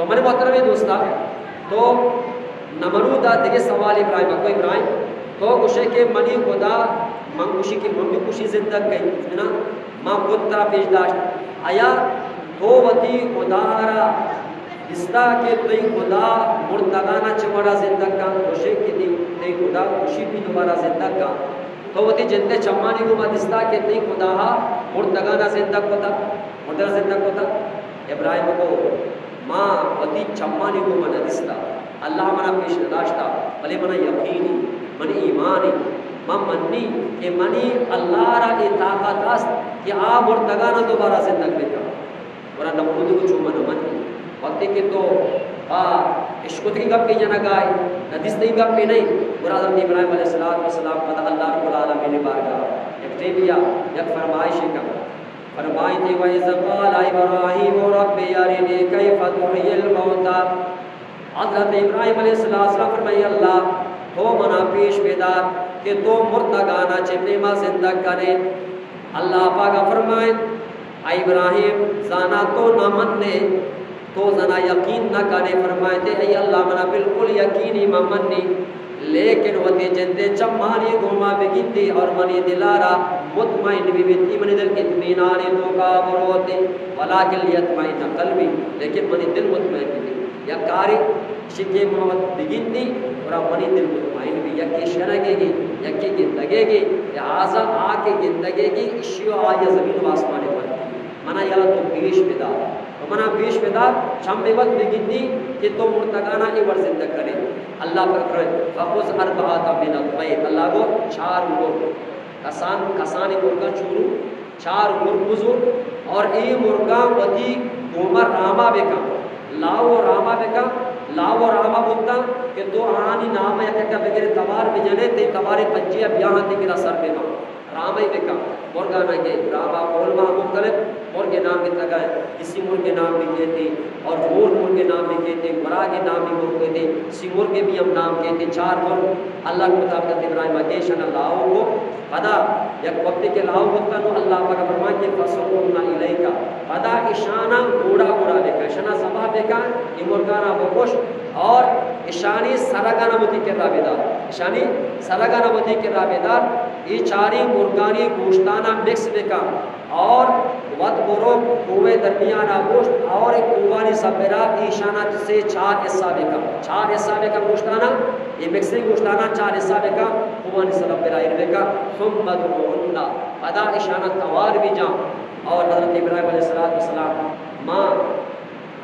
تو منی محترمیں دوستا، تو نمرود ءَ دگہ سوال ابراہیم ءَ کو، ابراہیم، تو گوشے کہ منی خدا، من گوشی کہ من بھی کشی زندگ کئی، نا، ما بت ترا پیش داشت۔ آیا تو وتی خدا را دیستا کہ تئی خدا مردگانا چہ وڑا زندگ کن؟ گوشے کہ تئی، تئی خدا کشی بھی دوبارہ زندگ کن۔ تو وتی جندے چمانی گوما دیستا کہ تئی خدا مردگانا زندگ کتا، مردگانا زندگ کتا؟ ابراہیم کو، ما وتی چمانی گوما نہ دیستا، اللہ منا پیش نہ داشتا، بلے منا یقینی، منی ایمانی، من منی کہ منی اللہ را اے طاقت است کہ آ مردگانا دوبارہ زندگ بکن۔ گڑا نمرود کو چو من منی۔ وقتی کہ تو آ اشکتگی گپے جنگائے، نہ دیستگی گپے نہیں، گڑا حضرت ابراہیم علیہ الصلوۃ والسلام پدا اللہ رب العالمین بارگاہ یک ٹیمیا یک فرمائشے کن۔ فرمائیتی، وَإِذْ قَالَ إِبْرَاهِيمُ رَبِّ أَرِنِي كَيْفَ تُحْيِي الْمَوْتَى۔ حضرت ابراہیم علیہ السلام فرمائی، اللہ، تو منا پیش بدار کہ تو مردگانا چہ پیما زندگ کنے۔ اللہ پاک فرمائیت، اے ابراہیم، زانا تو نہ منے، تو زانا یقین نہ کنے۔ فرمائیتے، اے اللہ، منا بالکل یقینی، من منی، لیکن وتی جندے چمانی گوما بگندی اور منی دلارا مطمئن ببیتی، منی دل اطمینانی توکا بروتی، ولکن لیطمئن قلبی، لیکن منی دل مطمئن ببی۔ یک کارے شکے من وت بگندی، گڑا منی دل مطمئن بی، یکے شنگے گی، یکے گندگے گی، لہذا آ کہ گندگے گی، اشی و آئی زمین و آسمانی فرق۔ منا یلا تو پیش بدار، و منا پیش بدار، چم بے وت بگندی کہ تو مردگانا اے وڑ زندگ کنے۔ اللہ پاک فرمائے، فَخُذْ أَرْبَعَةً مِنَ الطَّيْرِ، اللہ گو چار مرگ، کسان، کسانی مرگاں چورو، چار مرگ بزور، اور اے مرگاں وتی گوما راما بکن، لاو راما بکن، لاو راما بوتاں کہ تو آنی نام یک یک بگرے، توار بجنے، تے توارے پنجیا بیاہاں تے کرا سر بباں۔ رامے بکن، مرگانا گے، راما قول ما مختلف مرگے نام گتگا، کسی مرگے نام بھی کہتے، اور مور مرگے نام بھی کہتے، گراگے نام بھی مور کہتے، سی مرگے بھی ہم نام کہتے، چار مرگ اللہ کے مطابق ابراہیم گے شنا لاو کو۔ پدا یک وقتی کہ لاو بوتاں، نو اللہ پاک فرمائیت کہ فَصُرْهُنَّ إِلَيْكَ، پدا اشانا گوڑا گوڑا بکن، اشانا ذبح بکن، اے مرگانا بکش اور اشانی سرگانا وتی کرا بدار، اشانی سرگانا وتی کرا بدار، اے چاری مرگانی گوشتانا مکس بکن اور وت برو کوہ درمیانا گوشت اور کوہانی سربرا ایشانا سے چار حصہ بکن، چار حصہ بکن گوشتانا، اے مکسیں گوشتانا چار حصہ بکن، کوہانی سربرا ایر بکن، ثم ادعهن، پدا اشانا توار بجن۔ اور حضرت ابراہیم علیہ الصلوۃ والسلام ما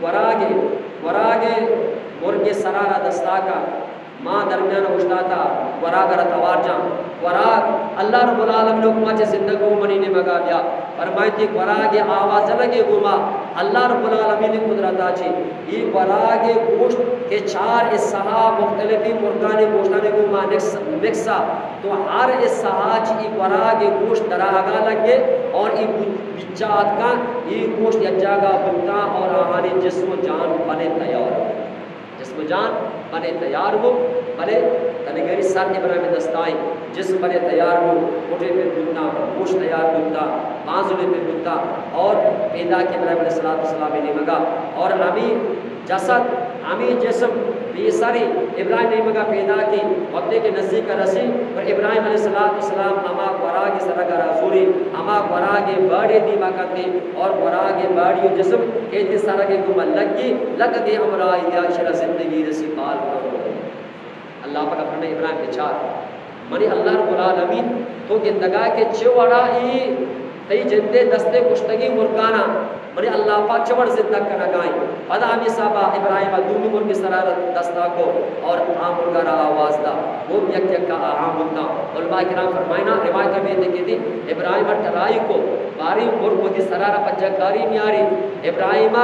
گوراگے، گوراگے مرگے سرا را دستا کا، ما درمیان اوشتاتا، گوراگ را توار جان۔ گوراگ، اللہ رب العالمین حکما چہ زندگ بو، منی نیمگا بیا۔ فرمائیتی، گوراگے آواز جنگے گوما، اللہ رب العالمین قدرتا چہ اے گوراگے گوشت کہ چار حصہ مختلفی مرگانی گوشتانی گوما مکس، مکسا، تو ہر حصہ چہ اے گوراگے گوشت دراگا لگے اور اے بچ-، بچا آتکا، اے گوشت یک جاگا بوتا اور آہانی جسم و جان بنے تیار۔ جسم جان بنے تیار بو، بلے تنگری سر ابراہیم دستائیں، جسم بنے تیار بو، پٹے پر بوتا، گوشت تیار بوتا، بانزلے پر بوتا، اور پیدا کہ ابراہیم علیہ الصلوۃ والسلام نیمگا، اور ہمیں جسد، ہمیں جسم بے سریں ابراہیم نیمگا پیدا کہ وقتے کہ نزدیک رسی، پر ابراہیم علیہ الصلوۃ والسلام ہما گوراگے سرگا را زوری، ہما گوراگے باڑی دیما کتے، اور گوراگے باڑی و جسم ایدی سرگے گوما لگی، لگگے ہمراہی دیا، اشرا زندگی رسی، بال برو۔ اللہ پاک فرمائے، ابراہیم بچار، منی اللہ رب العالمین، تو گندگا کہ چہ وڑا ای تئی جندے دستے کشتگی مرگانا منی اللہ پاک چہ وڑ زندگ کنگائیں۔ پدا ہمیں سابا ابراہیم دومی مرگے سرا دستا کو اور آ مرگا را آواز دا، وہ یک یک کا آہاں بوتا۔ علماء کرام فرمائنا، روایت میں دیکھے تھی، ابراہیم ٹرائی کو، باری مرگ وتی سرا را پجا کاری نیاری، ابراہیم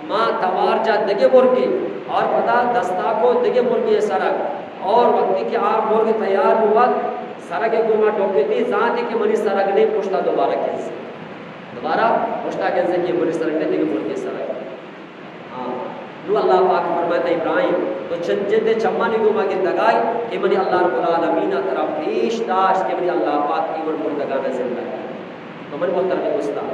ما توار جا دگہ مرگے اور پدا دستا کو دگہ مرگے سرگ، اور وقتی کہ آ مرگ تیار بوت، سرگ گوما ڈوکتی، زانتی کہ منی سرگ نے پشتا دوبارہ کنز۔ دوبارہ پشتا کنز کہ منی سرگ نے دگہ مرگے سرگ۔ ہاں۔ نو اللہ پاک فرمائیت، ابراہیم، تو چن جندے چمانی گوما گندگائے کہ منی اللہ رب العالمین ترا پیش داشت کہ منی اللہ پاک ایوڑ مردگانا زندگ۔ تو منی محترم دوستاں،